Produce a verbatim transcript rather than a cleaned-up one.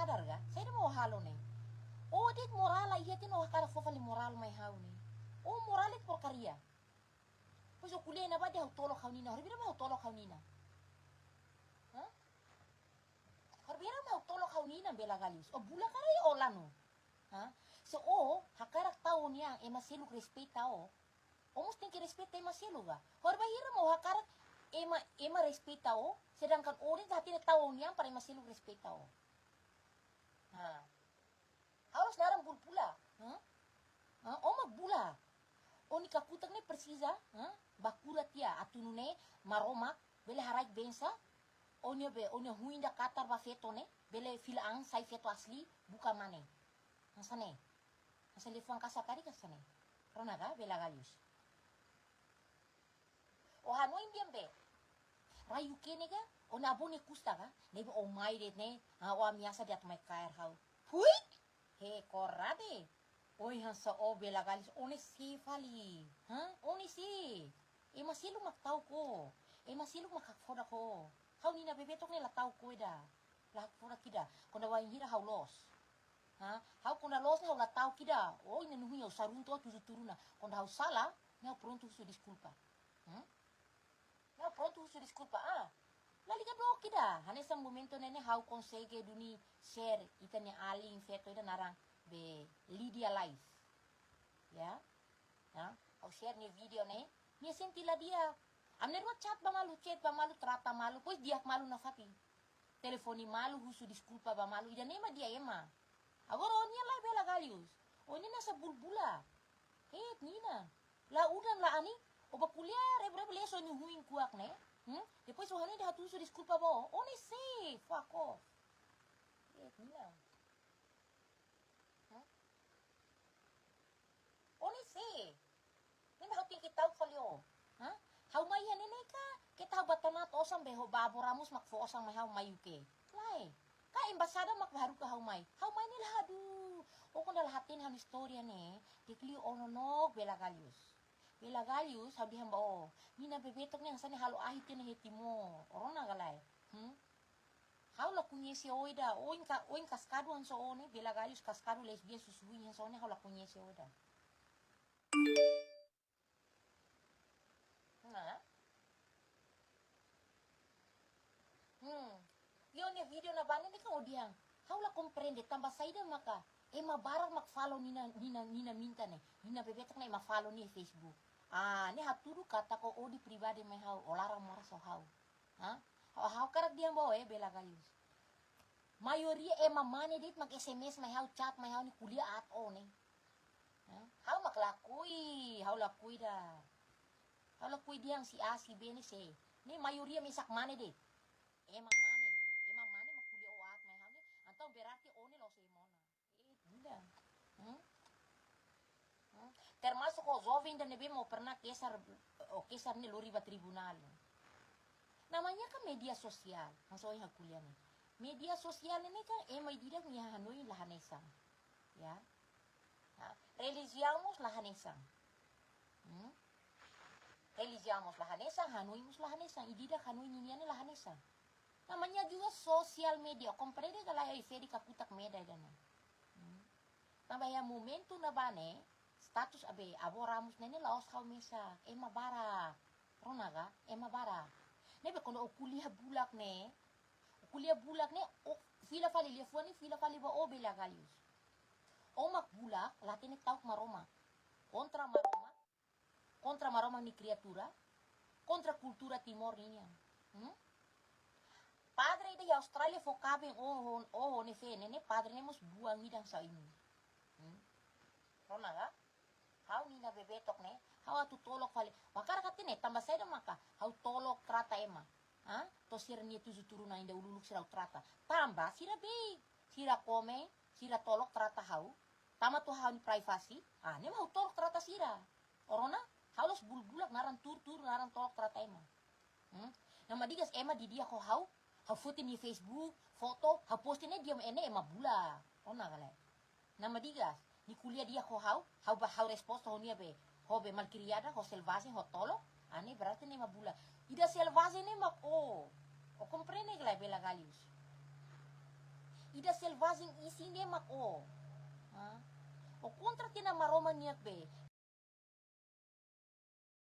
Sadar ka? Saida mak ó halo ne'e? Ó de'it morál la iha, tenke ó hakarak fó fali morál mai ha'u ne'e. Ó morál de'it porkaria. Depois ó ko'alia ne'ebá dehan ha'u tolok ha'u-nina. Horibira mak ha'u tolok ha'u-nina. Hah? Horibira mak ha'u tolok ha'u-nina, Bela Galhos? Ó bulak ka lae, ó la no? Hah? Se ó hakarak tau ó-nian, ema seluk respeita ó, ó mós tenke respeita ema seluk ka? Horibira mak ó hakarak ema, ema respeita ó, sedangkan ó de'it la hatene tau ó-nian para ema seluk respeita ó. Hah? Ha'u la'ós naran bulbula. Hah? Hah? Ó mak bulak. Ó-nia kakutak ne'e presiza, hah, bá kura tiha atu nune'e Maromak bele haraik bensa. Ó-nia be, ó-nia huin ida katar ba feto ne'e bele fila an sai feto asli, buka mane. Hanesan ne'e. Hanesan liafuan kasar karik, hanesan ne'e. Rona ka, Bela Galhos? Ó hanoin dehan be, rai U K ne'e ka, ó-nia avó nia kusta ka, ne'ebé ó mai de'it ne'e, ah, ó ameasa de'it atu mai kaer ha'u. Puik! He, korade. Oi, hanesan ó, Bela Galhos, ó ne'e sé fali? Hah? Ó ne'e sé? Ema seluk mak ta'uk ó. Ema seluk mak hakfodak ó. Ha'u-nia inan Bebetok ne'e la ta'uk ó ida. La hakfodak ida. Kuandu bainhira ha'u loos. Hah? Ha'u kuandu loos ne'e ha'u la ta'uk ida. Ó inan nia huin ha'u saruntu ó tuju turuna. Kuandu ha'u sala, ne'e ha'u prontu husu deskulpa. Hmm? Ne'e ha'u prontu husu deskulpa. Ah. Lalika dook ida. Hanesan momentu ne'e ne'e ha'u konsege duni share ita-nia alin feto ida naran be Lydia Life. Ya. Ya. Ha'u share nia vídeo ne'e. Nia sente la di'ak. Ami na'in-rua chat ba malu, chat ba malu, trata malu, depois di'ak malu nafatin. Telefone malu, husu deskulpa ba malu. Ida-ne'e mak di'ak ema. Agora ó-nian lae, Bela Galhos. Ó-nian hanesan bulbula. He, nina. La udan la anin, ó bá ko'alia rebe-rebe, lesa ó-nia huin kuak ne'e. Hmm? Depois ó hanoin dehan atu husu deskulpa ba ó. Ó ne'e sé, fuck off. He, nina. Hah? Ó ne'e sé? Ne'e mak ha'u tenke ta'uk fali ó. Hah? Ha'u mai iha ne'e ne'e ka, keta ha'u bá tanat osan be ho ba avó Ramos mak fó osan mai ha'u mai U K? Lae. Ka embaixada mak haruka ha'u mai? Ha'u mai ne'e la hadu. Ó kuandu la hatene ha'u-nia istória ne'e, di'ak liu ó nonook, Bela Galhos. Bela Galhos, ha'u dehan ba ó. Nina Bebetok ne'e hanesan ne'e halo ahi tiha ona iha Timor. Ó rona ka lae? Hmm? Ha'u la koñese ó ida, oin ka, oin kaskadu hanesan ó ne'e, Bela Galhos kaskadu lesbian susu-huin hanesan ó ne'e, ha'u la koñese ó ida. Nah. Hmm. Iha ó-nia vídeo ne'ebá ne'e kan ó dehan. Ha'u la komprende tanba saida maka ema barak mak follow nina, nina, nina minta ne'e. Nina Bebetok ne'e ema follow nia iha Facebook. Ah, ne'e hatudu katak ó odi pribadi mai ha'u, ó laran moras ho ha'u. Hah? Ha'u, ha'u hakarak dehan ba ó, eh, Bela Galhos. Maioria ema mane de'it mak S M S mai ha'u, chat mai ha'u-nia ko'alia aat ó ne'e. Hah? Ha'u mak lakohi, ha'u lakohi ida. Ha'u lakohi dehan si A, si B ne'e sé. Ne'e maioria mesak mane de'it. Ema mane, ema mane mak ko'alia aat mai ha'u ne'e. Entaun berarti ó ne'e la'ós ema ona. Eh, tidak. Hmm? Hmm? Termasuk ó joven ida ne'ebé mak pernah kesar, ó kesar ne'e lori ba tribunál. Namanya kan media sosiál. Hanesan ohin ha'u ko'alia ne'e. Media sosiál ne'e kan ema ida-idak nia hanoin la hanesan. Ya. Ha, relijiaun mós la hanesan. Hmm? Relijiaun mós la hanesan, hanoin mós la hanesan, ida-idak hanoin ninian ne'e la hanesan. Namanya juga sosial media, komprende ka lae, ai feri kakutak meda ida-ne'e. Hmm. Tanba iha momentu ne'ebá ne'e, status be avó Ramos ne'e ne'e la'ós ha'u mesak, ema barak. Rona ka? Ema barak. Ne'ebé kuandu ó ko'alia bulak ne'e, ó ko'alia bulak ne'e, ó fila fali liafuan ne'e, fila fali ba ó, Bela Galhos. Ó mak bulak, la hatene ta'uk Maromak. Kontra Maromak. Kontra Maromak nia kriatura, kontra kultura Timor nian. Hmm? Padre ida iha Austrália fó kaben ó, ó, ó, ó ne'e feen ne'e, padre ne'e mós buan ida hanesan imi. Hmm? Rona ka? Ha'u Nina Bebetok ne'e, ha'u atu tolok fali. Ó hakarak hatene, tanba saida maka ha'u tolok trata ema. Ha? To'o sira-nia tuju turunan ida uluk-uluk sira ha'u trata. Tanba sira beik, sira komen, sira tolok trata ha'u. Tama to'o ha'u-nia privasi, ah, ne'e mak ha'u tolok trata sira. Ó rona, ha'u la'ós bulbulak naran tuur-tuur, naran tolok trata ema. Hmm? Nama digas ema didi'ak ho ha'u, ha'u foti nia Facebook, foto, ha'u post ne'e dehan ema bulak. Ó rona ka lae? Nama digas, nia ko'alia di'ak ho ha'u, ha'u ba ha'u resposta ho nia be, ho be malkriada, ho selvajen, ho tolok, ah, ne'e berarti ne'e ema bulak. Ida selvajen ne'e mak ó. Ó komprende ka lae, Bela Galhos? Ida selvajen isin ne'e mak ó. Ha? Ó kontra tiha ona Maromak nian be.